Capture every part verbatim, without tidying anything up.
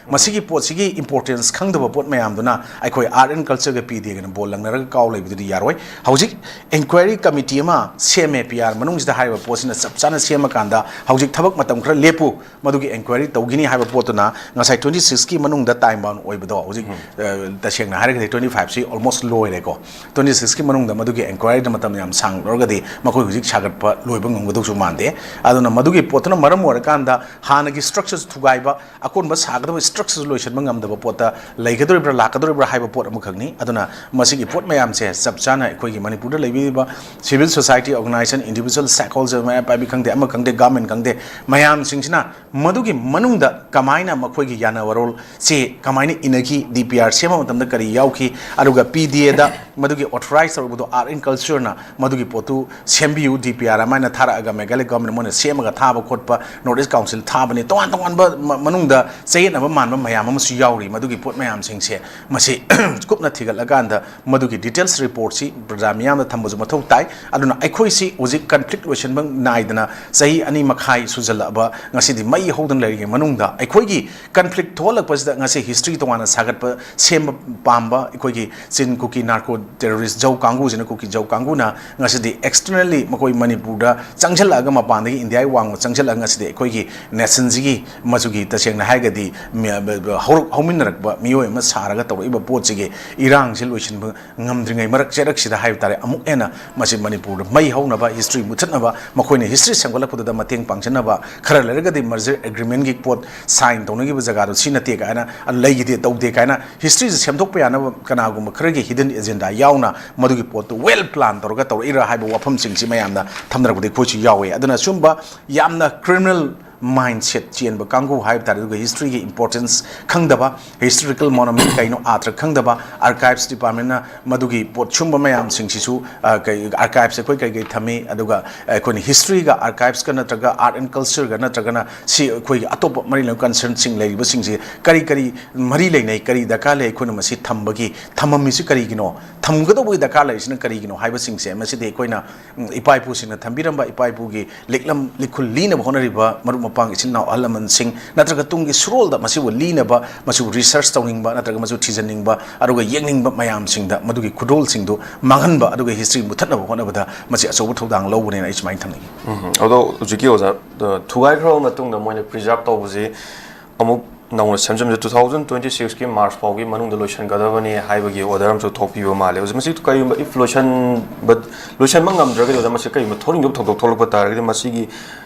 ꯃꯁꯤꯒꯤ ꯄꯣꯠꯁꯤꯒꯤ importance ꯈꯪꯗꯕ ꯄꯣꯠ ꯃꯌꯥꯝꯗꯨꯅ ꯑꯩꯈꯣꯏ Art and Cultureꯒ ꯄꯤꯗꯦꯒꯅ ꯕꯣꯜ ꯂꯪꯅꯔꯒ ꯀꯥꯎ ꯂꯩꯕꯗꯨꯗꯤ ꯌꯥꯔꯣꯏ꯫ ꯍꯧꯖꯤꯛ inquiry committee ꯑꯃ ꯁꯦꯝꯃꯦ, ꯄꯤ ꯑꯥꯔ ꯃꯅꯨꯡꯁꯤꯗ ꯍꯥꯏꯔꯤꯕ ꯄꯣꯠꯁꯤꯅ ꯆꯞ ꯆꯥꯅ ꯁꯦꯝꯃꯀꯥꯟꯗ ꯍꯧꯖꯤꯛ ꯊꯕꯛ ꯃꯇꯝ ꯈꯔ ꯂꯦꯞꯄꯨ, ꯃꯗꯨꯒꯤ inquiry ꯇꯧꯈꯤꯅꯤ ꯍꯥꯏꯕ ꯄꯣꯠꯇꯨꯅ ꯉꯁꯥꯏ twenty sixꯀꯤ ꯃꯅꯨꯡꯗ time bound ꯑꯣꯏꯕꯗꯣ ꯍꯧꯖꯤꯛ, ꯑ, ꯇꯁꯦꯡꯅ ꯍꯥꯏꯔꯒꯗꯤ twenty fiveꯁꯤ almost ꯂꯣꯏꯔꯦꯀꯣ꯫ Twenty sixꯀꯤ ꯃꯅꯨꯡꯗ ꯃꯗꯨꯒꯤ inquiryꯗ ꯃꯇꯝ ꯌꯥꯝ ꯁꯥꯡ ꯂꯧꯔꯒꯗꯤ ꯃꯈꯣꯏ ꯍꯧꯖꯤꯛ ꯁꯥꯒꯠꯄ ꯂꯣꯏꯕ ꯉꯝꯒꯗꯧꯁꯨ ꯃꯥꯟꯗꯦ꯫ ꯑꯗꯨꯅ ꯃꯗꯨꯒꯤ ꯄꯣꯠꯇꯨꯅ ꯃꯔꯝ ꯑꯣꯏꯔꯀꯥꯟꯗ ꯍꯥꯟꯅꯒꯤ structures ꯊꯨꯒꯥꯏꯕ, ꯑꯀꯣꯟꯕ ꯁꯥꯒꯗꯕ structures ꯂꯣꯏꯁꯤꯟꯕ ꯉꯝꯗꯕ ꯄꯣꯠꯇ ꯂꯩꯒꯗꯧꯔꯤꯕ꯭ꯔꯥ, ꯂꯥꯛꯀꯗꯧꯔꯤꯕ꯭ꯔꯥ ꯍꯥꯏꯕ ꯄꯣꯠ ꯑꯃꯈꯛꯅꯤ꯫ ꯑꯗꯨꯅ ꯃꯁꯤꯒꯤ ꯄꯣꯠ ꯃꯌꯥꯝꯁꯦ ꯆꯞ ꯆꯥꯅ ꯑꯩꯈꯣꯏꯒꯤ ꯃꯅꯤꯄꯨꯔꯗ ꯂꯩꯕꯤꯔꯤꯕ civil society organization, individual stakeholders, ꯃꯌꯥꯝ ꯄꯥꯏꯕꯤ ꯈꯪꯗꯦ, ꯑꯃ ꯈꯪꯗꯦ, government ꯈꯪꯗꯦ, ꯃꯌꯥꯝꯁꯤꯡꯁꯤꯅ ꯃꯗꯨꯒꯤ ꯃꯅꯨꯡꯗ ꯀꯃꯥꯏꯅ ꯃꯈꯣꯏꯒꯤ ꯌꯥꯅꯕꯔꯣꯜ ꯆꯦ ꯀꯃꯥꯏꯅ ꯏꯅꯈꯤ, ꯗꯤ ꯄꯤ ꯑꯥꯔ ꯁꯦꯝꯕ ꯃꯇꯝꯗ ꯀꯔꯤ ꯌꯥꯎꯈꯤ, ꯑꯗꯨꯒ ꯄꯤ ꯗꯤ ꯑꯦꯗ ꯃꯗꯨꯒꯤ authorize ꯇꯧꯔꯨꯕꯗꯣ Art and Cultureꯅ ꯃꯗꯨꯒꯤ ꯄꯣꯠꯇꯨ ꯁꯦꯝꯕꯤꯌꯨ, ꯗꯤ ꯄꯤ ꯑꯥꯔ ꯑꯃ ꯍꯥꯏꯅ ꯊꯥꯔꯛꯑꯒ Meghalaya government ꯃꯣꯏꯅ ꯁꯦꯝꯃꯒ ꯊꯥꯕ ꯈꯣꯠꯄ, North East Council ꯊꯥꯕꯅꯤ, ꯇꯣꯉꯥꯟ ꯇꯣꯉꯥꯟꯕ ꯃ-, ꯃꯅꯨꯡꯗ ꯆꯌꯦꯠꯅꯕ ꯃꯥꯟꯕ ꯃꯌꯥꯝ ꯑꯃꯁꯨ ꯌꯥꯎꯔꯤ꯫ ꯃꯗꯨꯒꯤ ꯄꯣꯠ ꯃꯌꯥꯝꯁꯤꯡꯁꯦ ꯃꯁꯤ ꯀꯨꯞꯅ ꯊꯤꯒꯠꯂꯀꯥꯟꯗ ꯃꯗꯨꯒꯤ details reportꯁꯤ ꯄ꯭ꯔꯖꯥ ꯃꯤꯌꯥꯝꯗ ꯊꯝꯕꯁꯨ ꯃꯊꯧ ꯇꯥꯏ꯫ ꯑꯗꯨꯅ ꯑꯩꯈꯣꯏꯁꯤ ꯍꯧꯖꯤꯛ conflict ꯂꯣꯏꯁꯤꯟꯕ ꯅꯥꯏꯗꯅ ꯆꯍꯤ ꯑꯅꯤ ꯃꯈꯥꯏ ꯁꯨꯖꯜꯂꯛꯑꯕ ꯉꯁꯤꯗꯤ ꯃꯩ ꯍꯧꯗꯅ ꯂꯩꯔꯤꯉꯩ ꯃꯅꯨꯡꯗ ꯑꯩꯈꯣꯏꯒꯤ conflict ꯊꯣꯛꯍꯜꯂꯛꯄꯁꯤꯗ ꯉꯁꯤ history ꯇꯣꯉꯥꯟꯅ ꯁꯥꯒꯠꯄ ꯁꯦꯝꯕ ꯄꯥꯝꯕ ꯑꯩꯈꯣꯏꯒꯤ ꯆꯤꯟ ꯀꯨꯀꯤ narco terrorist ꯖꯧ ꯀꯥꯡꯕꯨꯁꯤꯅ, ꯀꯨꯀꯤ ꯖꯧ ꯀꯥꯡꯕꯨꯅ ꯉꯁꯤꯗꯤ externally ꯃꯈꯣꯏ ꯃꯅꯤꯄꯨꯔꯗ ꯆꯪꯁꯤꯜꯂꯛꯑꯒ, ꯃꯄꯥꯟꯗꯒꯤ ꯏꯟꯗꯤꯌꯥꯒꯤ ꯋꯥꯡꯃ ꯆꯪꯁꯤꯜꯂꯛꯑꯒ ꯉꯁꯤꯗꯤ ꯑꯩꯈꯣꯏꯒꯤ nationꯁꯤꯒꯤ ꯃꯆꯨꯒꯤ ꯇꯁꯦꯡꯅ ꯍꯥꯏꯔꯒꯗꯤ ꯃꯤ-, ꯍꯧꯔꯛ-, ꯍꯧꯃꯤꯟꯅꯔꯛꯄ ꯃꯤꯑꯣꯏ ꯑꯃ ꯁꯥꯔꯒ ꯇꯧꯔꯛꯏꯕ ꯄꯣꯠꯁꯤꯒꯤ ꯏꯔꯥꯡꯁꯤ ꯂꯣꯏꯁꯤꯟꯕ ꯉꯝꯗ꯭ꯔꯤꯉꯩ ꯃꯔꯛ ꯆꯩꯔꯛꯁꯤꯗ ꯍꯥꯏꯕ ꯇꯥꯔꯦ, ꯑꯃꯨꯛ ꯍꯦꯟꯅ ꯃꯁꯤ ꯃꯅꯤꯄꯨꯔꯗ ꯃꯩ ꯍꯧꯅꯕ, history ꯃꯨꯊꯠꯅꯕ, ꯃꯈꯣꯏꯅ history ꯁꯦꯝꯒꯠꯂꯛꯄꯗꯨꯗ ꯃꯇꯦꯡ ꯄꯥꯡꯖꯅꯕ, ꯈꯔ ꯂꯩꯔꯒꯗꯤ merger agreementꯀꯤ ꯄꯣꯠ sign ꯇꯧꯅꯈꯤꯕ ꯖꯒꯥꯗꯣ ꯁꯤ ꯅꯠꯇꯦ ꯀꯥꯏꯅ, ꯂꯩꯈꯤꯗꯦ, ꯇꯧꯗꯦ ꯀꯥꯏꯅ historyꯁꯦ ꯁꯦꯝꯗꯣꯛꯄ ꯌꯥꯅꯕ ꯀꯅꯥꯒꯨꯝꯕ ꯈꯔꯒꯤ hidden agenda ꯌꯥꯎꯅ ꯃꯗꯨꯒꯤ ꯄꯣꯠꯇꯨ well plan ꯇꯧꯔꯒ ꯇꯧꯔꯛꯏꯔꯥ ꯍꯥꯏꯕ ꯋꯥꯐꯝꯁꯤꯡꯁꯤ ꯃꯌꯥꯝꯅ ꯊꯝꯅꯔꯛꯄꯗ ꯑꯩꯈꯣꯏꯁꯨ ꯌꯥꯎꯋꯦ꯫ ꯑꯗꯨꯅ ꯁꯨꯝꯕ ꯌꯥꯝꯅ criminal mindset ꯆꯦꯟꯕ ꯀꯥꯡꯕꯨ ꯍꯥꯏꯕ ꯇꯥꯔꯦ, ꯑꯗꯨꯒ historyꯒꯤ importance ꯈꯪꯗꯕ, historical monument ꯀꯩꯅꯣ ꯑꯥꯔꯊ ꯈꯪꯗꯕ, archives departmentꯅ ꯃꯗꯨꯒꯤ ꯄꯣꯠ ꯁꯨꯝꯕ ꯃꯌꯥꯝꯁꯤꯡꯁꯤꯁꯨ, ꯑ, ꯀꯩ, archives ꯑꯩꯈꯣꯏ ꯀꯩ ꯀꯩ ꯊꯝꯃꯤ, ꯑꯗꯨꯒ ꯑꯩꯈꯣꯏꯅ historyꯒ archiveska ꯅꯠꯇ꯭ꯔꯒ art and cultureꯒ ꯅꯠꯇ꯭ꯔꯒꯅ ꯁꯤ ꯑꯩꯈꯣꯏꯒꯤ ꯑꯇꯣꯞꯄ ꯃꯔꯤ ꯂꯩꯅꯕ concernꯁꯤꯡ ꯂꯩꯔꯤꯕꯁꯤꯡꯁꯤ ꯀꯔꯤ ꯀꯔꯤ ꯃꯔꯤ ꯂꯩꯅꯩ, ꯀꯔꯤ ꯗꯔꯀꯥꯔ ꯂꯩ, ꯑꯩꯈꯣꯏꯅ ꯃꯁꯤ ꯊꯝꯕꯒꯤ, ꯊꯝꯃꯝꯃꯤꯁꯤ ꯀꯔꯤꯒꯤꯅꯣ, ꯊꯝꯒꯗꯧꯕꯒꯤ ꯗꯔꯀꯥꯔ ꯂꯩꯔꯤꯁꯤꯅ ꯀꯔꯤꯒꯤꯅꯣ ꯍꯥꯏꯕꯁꯤꯡꯁꯦ ꯃꯁꯤꯗꯤ ꯑꯩꯈꯣꯏꯅ, ꯎꯝ, ꯏꯄꯥ ꯏꯄꯨꯁꯤꯡꯅ ꯊꯝꯕꯤꯔꯝꯕ, ꯏꯄꯥ ꯏꯄꯨꯒꯤ ꯂꯤꯛꯂꯝ ꯂꯤꯈꯨꯜ ꯂꯤꯅꯕ ꯍꯣꯠꯅꯔꯤꯕ ꯃꯔꯨꯞ ꯃꯄꯥꯡ ꯏꯆꯤꯟ ꯏꯅꯥꯎ ꯑꯍꯜ ꯂꯃꯟꯁꯤꯡ ꯅꯠꯇ꯭ꯔꯒ ꯇꯨꯡꯒꯤ ꯁꯨꯔꯣꯜꯗ ꯃꯁꯤꯕꯨ ꯂꯤꯅꯕ, ꯃꯁꯤꯕꯨ ꯔꯤꯁꯔꯁ ꯇꯧꯅꯤꯡꯕ ꯅꯠꯇ꯭ꯔꯒ ꯃꯁꯤꯕꯨ ꯊꯤꯖꯤꯟꯅꯤꯡꯕ ꯑꯗꯨꯒ ꯌꯦꯡꯅꯤꯡꯕ ꯃꯌꯥꯝꯁꯤꯡꯗ ꯃꯗꯨꯒꯤ ꯈꯨꯗꯣꯜꯁꯤꯡꯗꯨ ꯃꯥꯡꯍꯟꯕ ꯑꯗꯨꯒ ꯍꯤꯁꯇ꯭ꯔꯤ ꯃꯨꯊꯠꯅꯕ ꯍꯣꯠꯅꯕꯗ ꯃꯁꯤ ꯑꯆꯧꯕ ꯊꯧꯗꯥꯡ ꯂꯧꯕꯅꯦꯅ ꯑꯩ ꯁꯨꯃꯥꯏꯅ ꯊꯝꯅꯤꯡꯉꯤ꯫ ꯎꯝ, ꯑꯗꯣ ꯍꯧꯖꯤꯛꯀꯤ ꯑꯣꯖꯥ, ꯑ, ꯊꯨꯒꯥꯏꯈ꯭ꯔꯕ ꯃꯇꯨꯡꯗ ꯃꯣꯏꯅ ꯄ꯭ꯔꯤꯖꯥꯔꯕ ꯇꯧꯕꯁꯤ ꯑꯃꯨꯛ ꯅꯧꯅ ꯁꯦꯝꯖꯤꯟꯕꯁꯦ two thousand twenty six ꯀꯤ ꯃꯥꯔꯆ ꯐꯥꯎꯒꯤ ꯃꯅꯨꯡꯗ ꯂꯣꯏꯁꯤꯟꯒꯗꯕꯅꯤ ꯍꯥꯏꯕꯒꯤ ꯑꯣꯔꯗꯔ ꯑꯃꯁꯨ ꯊꯣꯛꯄꯤꯕ ꯃꯥꯜꯂꯦ꯫ ꯍꯧꯖꯤꯛ ꯃꯁꯤ ꯀꯔꯤꯒꯨꯝꯕ, if ꯂꯣꯏꯁꯤꯟꯕ, ꯂꯣꯏꯁꯤꯟꯕ ꯉꯝꯗ꯭ꯔꯒꯗꯤ ꯑꯣꯖꯥ, ꯃꯁꯤ ꯀꯔꯤꯒꯨꯝꯕ ꯊꯣꯛꯅꯤꯡꯗꯕ ꯊꯧꯗꯣꯛ ꯊꯣꯛꯂꯛꯄ ꯇꯥꯔꯒꯗꯤ ꯃꯁꯤꯒꯤ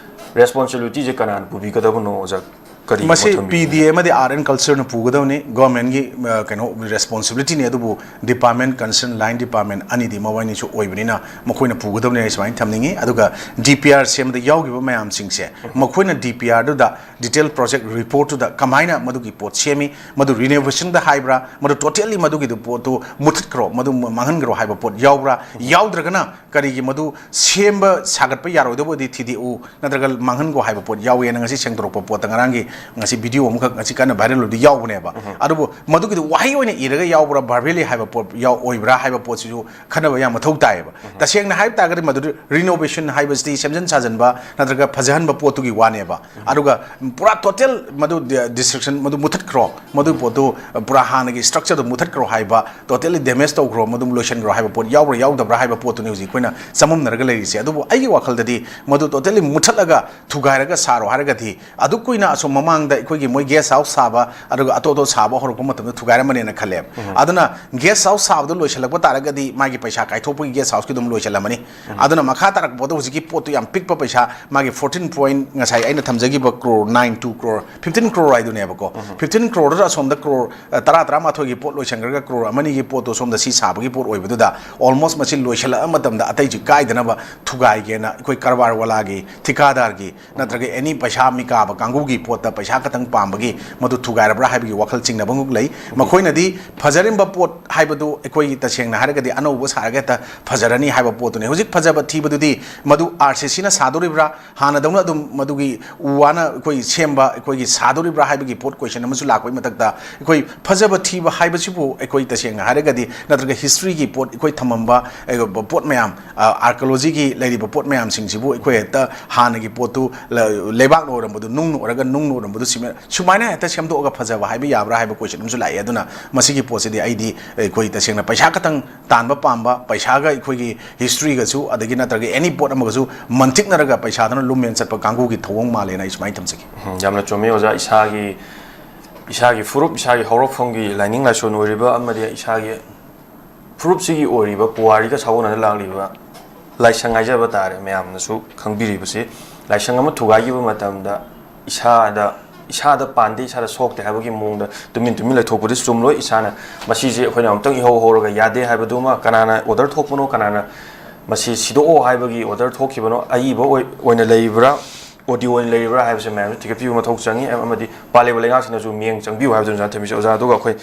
ꯔꯦꯁꯄꯣꯟꯁꯤꯕꯤꯂꯤꯇꯤꯁꯦ ꯀꯅꯥꯅ ꯄꯨꯕꯤꯒꯗꯕꯅꯣ ꯑꯣꯖꯥ? ꯀꯔꯤ ꯃꯁꯤ ꯃꯣꯠ ꯊꯝꯕꯤꯒꯦ? ꯄꯤ ꯗꯤ ꯑꯦ ꯑꯃꯗꯤ ꯑꯥꯔꯠ ꯑꯦꯟ ꯀꯜꯆꯔꯅ ꯄꯨꯒꯗꯕꯅꯤ꯫ ꯒꯣꯔꯃꯦꯟꯒꯤ, ꯑ, ꯀꯩꯅꯣ, ꯔꯦꯁꯄꯣꯟꯁꯤꯕꯤꯂꯤꯇꯤꯅꯤ꯫ ꯑꯗꯨꯕꯨ ꯗꯤꯄꯥꯔꯠꯃꯦꯟ, ꯀꯟꯁꯔꯟ ꯂꯥꯏꯟ ꯗꯤꯄꯥꯔꯠꯃꯦꯟ ꯑꯅꯤꯗꯤ ꯃꯕꯥꯏꯅꯤꯁꯨ ꯑꯣꯏꯕꯅꯤꯅ ꯃꯈꯣꯏꯅ ꯄꯨꯒꯗꯕꯅꯤ ꯑꯩ ꯁꯨꯃꯥꯏꯅ ꯊꯝꯅꯤꯡꯉꯤ꯫ ꯑꯗꯨꯒ ꯗꯤ ꯄꯤ ꯑꯥꯔ ꯁꯦꯝꯕꯗ ꯌꯥꯎꯈꯤꯕ ꯃꯌꯥꯝꯁꯤꯡꯁꯦ ꯃꯈꯣꯏꯅ ꯗꯤ ꯄꯤ ꯑꯥꯔꯗꯨꯗ, ꯗꯤꯇꯦꯜ ꯄ꯭ꯔꯣꯖꯦꯛ ꯔꯤꯄꯣꯔꯠꯇꯨꯗ ꯀꯃꯥꯏꯅ ꯃꯗꯨꯒꯤ ꯄꯣꯠ ꯁꯦꯝꯃꯤ, ꯃꯗꯨ ꯔꯤꯅꯣꯚꯦꯁꯟꯗ ꯍꯥꯏꯕ꯭ꯔꯥ, ꯃꯗꯨ ꯇꯣꯇꯦꯜꯂꯤ ꯃꯗꯨꯒꯤꯗꯨ ꯄꯣꯠꯇꯨ ꯃꯨꯊꯠꯈ꯭ꯔꯣ, ꯃꯗꯨ ꯃꯥꯡꯍꯟꯈ꯭ꯔꯣ ꯍꯥꯏꯕ ꯄꯣꯠ ꯌꯥꯎꯕ꯭ꯔꯥ? ꯌꯥꯎꯗ꯭ꯔꯒꯅ ꯀꯔꯤꯒꯤ ꯃꯗꯨ ꯁꯦꯝꯕ ꯁꯥꯒꯠꯄ ꯌꯥꯔꯣꯏꯗꯕ ꯑꯣꯏꯗꯤ ꯊꯤꯗꯣꯛꯎ, ꯅꯠꯇ꯭ꯔꯒ ꯃꯥꯡꯍꯟꯈꯣ ꯍꯥꯏꯕ ꯄꯣꯠ ꯌꯥꯎꯋꯦꯅ ꯉꯁꯤ ꯁꯦꯡꯗꯣꯔꯛꯄ ꯄꯣꯠꯇ ꯉꯔꯥꯡꯒꯤ, ꯉꯁꯤ ꯚꯤꯗꯤꯑꯣ ꯑꯃꯈꯛ ꯉꯁꯤ ꯀꯟꯅ ꯚꯥꯏꯔꯦꯜ ꯑꯣꯏꯕꯗꯤ ꯌꯥꯎꯕꯅꯦꯕ꯫ ꯑꯗꯨꯕꯨ ꯃꯗꯨꯒꯤꯗꯨ ꯋꯥꯍꯩ ꯑꯣꯏꯅ ꯏꯔꯒ ꯌꯥꯎꯕ꯭ꯔꯥ, ꯚꯔꯕꯦꯂꯤ ꯍꯥꯏꯕ ꯄꯣꯠ ꯌꯥꯎ-, ꯑꯣꯏꯕ꯭ꯔꯥ ꯍꯥꯏꯕ ꯄꯣꯠꯁꯤꯁꯨ ꯈꯟꯅꯕ ꯌꯥꯝ ꯃꯊꯧ ꯇꯥꯏꯌꯦꯕ꯫ ꯇꯁꯦꯡꯅ ꯍꯥꯏꯕ ꯇꯥꯔꯒꯗꯤ ꯃꯗꯨꯗꯤ ꯔꯤꯅꯣꯚꯦꯁꯟ ꯍꯥꯏꯕꯁꯤꯗꯤ ꯁꯦꯝꯖꯤꯟ ꯁꯥꯖꯤꯟꯕ ꯅꯠꯇ꯭ꯔꯒ ꯐꯖꯍꯟꯕ ꯄꯣꯠꯇꯨꯒꯤ ꯋꯥꯅꯦꯕ꯫ ꯑꯗꯨꯒ ꯄꯨꯔꯥ ꯇꯣꯇꯦꯜ ꯃꯗꯨ ꯗꯤ-, ꯗꯤꯁꯇ꯭ꯔꯛꯁꯟ, ꯃꯗꯨ ꯃꯨꯊꯠꯈ꯭ꯔꯣ, ꯃꯗꯨ ꯄꯣꯠꯇꯨ ꯄꯨꯔꯥ ꯍꯥꯟꯅꯒꯤ ꯁ꯭ꯇ꯭ꯔꯛꯆꯔꯗꯨ ꯃꯨꯊꯠꯈ꯭ꯔꯣ ꯍꯥꯏꯕ, ꯇꯣꯇꯦꯜꯂꯤ ꯗꯦꯃꯦꯖ ꯇꯧꯈ꯭ꯔꯣ, ꯃꯗꯨ ꯂꯣꯏꯁꯤꯟꯈ꯭ꯔꯣ ꯍꯥꯏꯕ ꯄꯣꯠ ꯌꯥꯎꯕ꯭ꯔꯥ ꯌꯥꯎꯗꯕ꯭ꯔꯥ ꯍꯥꯏꯕ ꯄꯣꯠꯇꯨꯅꯤ ꯍꯧꯖꯤꯛ ꯑꯩꯈꯣꯏꯅ ꯆꯃꯝꯅꯔꯒ ꯂꯩꯔꯤꯁꯦ꯫ ꯑꯗꯨꯕꯨ ꯑꯩꯒꯤ ꯋꯥꯈꯜꯗꯗꯤ ꯃꯗꯨ ꯇꯣꯇꯦꯜꯂꯤ ꯃꯨꯊꯠꯂꯒ ꯊꯨꯒꯥꯏꯔꯒ ꯁꯥꯔꯣ ꯍꯥꯏꯔꯒꯗꯤ ꯑꯗꯨꯛ ꯀꯨꯏꯅ ꯑꯁꯣꯝ ꯃꯃꯥꯡꯗ ꯑꯩꯈꯣꯏꯒꯤ ꯃꯣꯏ ꯒꯦꯁ ꯍꯥꯎꯁ ꯁꯥꯕ ꯑꯗꯨꯒ ꯑꯇꯣꯞ ꯑꯇꯣꯞ ꯁꯥꯕ ꯍꯧꯔꯛꯄ ꯃꯇꯝꯗ ꯊꯨꯒꯥꯏꯔꯝꯃꯅꯦꯅ ꯈꯜꯂꯦꯕ꯫ ꯑꯗꯨꯅ ꯒꯦꯁ ꯍꯥꯎꯁ ꯁꯥꯕꯗꯣ ꯂꯣꯏꯁꯤꯜꯂꯛꯄ ꯇꯥꯔꯒꯗꯤ ꯃꯥꯒꯤ ꯄꯩꯁꯥ ꯀꯥꯏꯊꯣꯛꯄꯒꯤ ꯒꯦꯁ ꯍꯥꯎꯁꯀꯤ ꯑꯗꯨꯝ ꯂꯣꯏꯁꯤꯜꯂꯝꯃꯅꯤ꯫ ꯑꯗꯨꯅ ꯃꯈꯥ ꯇꯥꯔꯛꯄꯗ ꯍꯧꯖꯤꯛꯀꯤ ꯄꯣꯠꯇꯨ ꯌꯥꯝ ꯄꯤꯛꯄ ꯄꯩꯁꯥ, ꯃꯥꯒꯤ ꯐꯣꯔꯇꯤꯟ ꯄꯣꯏꯟ, ꯉꯁꯥꯏ ꯑꯩꯅ ꯊꯝꯖꯈꯤꯕ crore, nine two crore, fifteen crore ꯍꯥꯏꯗꯨꯅꯦꯕꯀꯣ꯫ ꯐꯤꯐꯇꯤꯟ ꯀ꯭ꯔꯣꯔꯗꯨꯗ ꯑꯁꯣꯝꯗ ꯀ꯭ꯔꯣꯔ, ꯑ, ꯇꯔꯥ, ꯇꯔꯥꯃꯥꯊꯣꯏꯒꯤ ꯄꯣꯠ ꯂꯣꯏꯁꯤꯟꯈ꯭ꯔꯒ ꯀ꯭ꯔꯣꯔ ꯑꯃꯅꯤꯒꯤ ꯄꯣꯠꯇꯣ ꯁꯣꯝꯗ ꯁꯤ ꯁꯥꯕꯒꯤ ꯄꯣꯠ ꯑꯣꯏꯕꯗꯨꯗ almost ꯃꯁꯤ ꯂꯣꯏꯁꯤꯜꯂꯛꯑ ꯃꯇꯝꯗ ꯑꯇꯩꯁꯨ ꯀꯥꯏꯗꯅꯕ ꯊꯨꯒꯥꯏꯒꯦꯅ ꯑꯩꯈꯣꯏ ꯀꯔꯕꯥꯔ ꯋꯥꯂꯥꯒꯤ, ꯊꯤꯀꯥꯗꯥꯔꯒꯤ ꯅꯠꯇ꯭ꯔꯒ ꯑꯦꯅꯤ ꯄꯩꯁꯥ ꯃꯤꯀꯥꯕ ꯀꯥꯡꯕꯨꯒꯤ ꯄꯣꯠꯇ ꯄꯩꯁꯥ ꯈꯛꯇꯪ ꯄꯥꯝꯕꯒꯤ ꯃꯗꯨ ꯊꯨꯒꯥꯏꯔꯕ꯭ꯔꯥ ꯍꯥꯏꯕꯒꯤ ꯋꯥꯈꯜ ꯆꯤꯡꯅꯕ ꯑꯃꯨꯛ ꯂꯩ꯫ ꯃꯈꯣꯏꯅꯗꯤ ꯐꯖꯔꯤꯕ ꯄꯣꯠ ꯍꯥꯏꯕꯗꯨ ꯑꯩꯈꯣꯏꯒꯤ ꯇꯁꯦꯡꯅ ꯍꯥꯏꯔꯒꯗꯤ ꯑꯅꯧꯕ ꯁꯥꯔꯒ ꯍꯦꯛꯇ ꯐꯖꯔꯅꯤ ꯍꯥꯏꯕ ꯄꯣꯠꯇꯨꯅꯤ꯫ ꯍꯧꯖꯤꯛ ꯐꯖꯕ ꯊꯤꯕꯗꯨꯗꯤ ꯃꯗꯨ ꯑꯥꯔ ꯁꯤ ꯁꯤꯅ ꯁꯥꯗꯣꯔꯤꯕ꯭ꯔꯥ, ꯍꯥꯟꯅꯗꯧꯅ ꯑꯗꯨꯝ ꯃꯗꯨꯒꯤ ꯎ ꯋꯥꯅ ꯑꯩꯈꯣꯏ ꯁꯦꯝꯕ ꯑꯩꯈꯣꯏꯒꯤ ꯁꯥꯗꯣꯔꯤꯕ꯭ꯔꯥ ꯍꯥꯏꯕꯒꯤ ꯄꯣꯠ ꯀꯣꯏꯁꯟ ꯑꯃꯁꯨ ꯂꯥꯛꯄꯒꯤ ꯃꯊꯛꯇ, ꯑꯩꯈꯣꯏ ꯐꯖꯕ ꯊꯤꯕ ꯍꯥꯏꯕꯁꯤꯕꯨ ꯑꯩꯈꯣꯏ ꯇꯁꯦꯡꯅ ꯍꯥꯏꯔꯒꯗꯤ ꯅꯠꯇ꯭ꯔꯒ ꯍꯤꯁꯇ꯭ꯔꯤꯒꯤ ꯄꯣꯠ ꯑꯩꯈꯣꯏ ꯊꯝꯃꯝꯕ, ꯑ, ꯄꯣꯠ ꯃꯌꯥꯝ, ꯑ, ꯑꯥꯔꯀꯤꯑꯣꯂꯣꯖꯤꯒꯤ ꯂꯩꯔꯤꯕ ꯄꯣꯠ ꯃꯌꯥꯝꯁꯤꯡꯁꯤꯕꯨ ꯑꯩꯈꯣꯏ ꯍꯦꯛꯇ ꯍꯥꯟꯅꯒꯤ ꯄꯣꯠꯇꯨ ꯂ-, ꯂꯩꯕꯥꯛꯅ ꯑꯣꯏꯔꯝꯕꯗꯨ ꯅꯨꯡꯅ ꯑꯣꯏꯔꯒ ꯅꯨꯡꯅ ꯑꯣꯏꯔꯝꯕꯗꯨ ꯁꯤꯃꯦꯟ ꯁꯨꯃꯥꯏꯅ ꯍꯦꯛꯇ ꯁꯦꯝꯗꯣꯛꯑꯒ ꯐꯖꯕ ꯍꯥꯏꯕ ꯌꯥꯕ꯭ꯔꯥ ꯍꯥꯏꯕ ꯀꯣꯏꯁꯟ ꯑꯃꯁꯨ ꯂꯥꯛꯑꯦ꯫ ꯑꯗꯨꯅ ꯃꯁꯤꯒꯤ ꯄꯣꯠꯁꯤꯗꯤ ꯑꯩꯗꯤ ꯑꯩꯈꯣꯏ ꯇꯁꯦꯡꯅ ꯄꯩꯁꯥ ꯈꯛꯇꯪ ꯇꯥꯟꯕ ꯄꯥꯝꯕ, ꯄꯩꯁꯥꯒ ꯑꯩꯈꯣꯏꯒꯤ ꯍꯤꯁꯇ꯭ꯔꯤꯒꯁꯨ ꯑꯗꯒꯤ ꯅꯠꯇ꯭ꯔꯒ ꯑꯦꯅꯤ ꯄꯣꯠ ꯑꯃꯒꯁꯨ ꯃꯟꯇꯤꯛꯅꯔꯒ ꯄꯩꯁꯥꯗꯨꯅ ꯂꯨꯝꯃꯦꯟ ꯆꯠꯄ ꯀꯥꯡꯕꯨꯒꯤ ꯊꯧꯑꯣꯡ ꯃꯥꯜꯂꯦꯅ ꯑꯩ ꯁꯨꯃꯥꯏꯅ ꯊꯝꯖꯒꯦ꯫ ꯎꯝ, ꯌꯥꯝꯅ ꯆꯨꯝꯃꯤ ꯑꯣꯖꯥ꯫ ꯏꯁꯥꯒꯤ, ꯏꯁꯥꯒꯤ ꯐꯨꯔꯨꯞ, ꯏꯁꯥꯒꯤ ꯍꯧꯔꯛꯐꯝꯒꯤ ꯂꯥꯏꯅꯤꯡ ꯂꯥꯏꯁꯣꯟ ꯑꯣꯏꯔꯤꯕ ꯑꯃꯗꯤ ꯏꯁꯥꯒꯤ ꯐꯨꯔꯨꯞꯁꯤꯒꯤ ꯑꯣꯏꯔꯤꯕ ꯄꯨꯋꯥꯔꯤꯒ ꯁꯥꯒꯣꯟꯅꯅ ꯂꯥꯛꯂꯤꯕ ꯂꯥꯏꯁꯪ ꯍꯥꯏꯖꯕ ꯇꯥꯔꯦ, ꯃꯌꯥꯝꯅꯁꯨ ꯈꯪꯕꯤꯔꯤꯕꯁꯤ꯫ ꯂꯥꯏꯁꯪ ꯑꯃ ꯊꯨꯒꯥꯏꯈꯤꯕ ꯃꯇꯝꯗ ꯏꯁꯥꯗ, ꯏꯁꯥꯗ ꯄꯥꯟꯗꯦ, ꯏꯁꯥꯗ ꯁꯣꯛꯇꯦ ꯍꯥꯏꯕꯒꯤ ꯃꯑꯣꯡꯗ ꯇꯨꯃꯤꯟ ꯇꯨꯃꯤꯟ ꯂꯩꯊꯣꯛꯄꯗꯤ ꯆꯨꯝꯂꯣꯏ꯫ ꯏꯁꯥꯅ ꯃꯁꯤꯁꯦ ꯑꯩꯈꯣꯏꯅ ꯑꯃꯨꯛꯇꯪ ꯏꯍꯧ ꯍꯧꯔꯒ ꯌꯥꯗꯦ ꯍꯥꯏꯕꯗꯨꯃ, ꯀꯅꯥꯅ ꯑꯣꯔꯗꯔ ꯊꯣꯛꯄꯅꯣ, ꯀꯅꯥꯅ ꯃꯁꯤ ꯁꯤꯗꯣꯛꯑꯣ ꯍꯥꯏꯕꯒꯤ ꯑꯣꯔꯗꯔ ꯊꯣꯛꯈꯤꯕꯅꯣ, ꯑꯏꯕ ꯑꯣꯏ-, ꯑꯣꯏꯅ ꯂꯩꯔꯤꯕ꯭ꯔꯥ, ꯑꯣꯗꯤꯑꯣ ꯑꯣꯏꯅ ꯂꯩꯔꯤꯕ꯭ꯔꯥ ꯍꯥꯏꯕꯁꯦ ꯃꯌꯥꯝꯁꯨ ꯊꯤꯒꯠꯄꯤꯕ ꯃꯊꯧ ꯆꯪꯉꯤ꯫ ꯑꯃꯗꯤ ꯄꯥꯜꯂꯤꯕ ꯂꯩꯉꯥꯛꯁꯤꯅꯁꯨ ꯃꯤꯠꯌꯦꯡ ꯆꯪꯕꯤꯌꯨ ꯍꯥꯏꯕꯗꯨꯅ ꯊꯝꯕꯤꯁꯦ ꯑꯣꯖꯥ꯫ ꯑꯗꯨꯒ ꯑꯩꯈꯣꯏ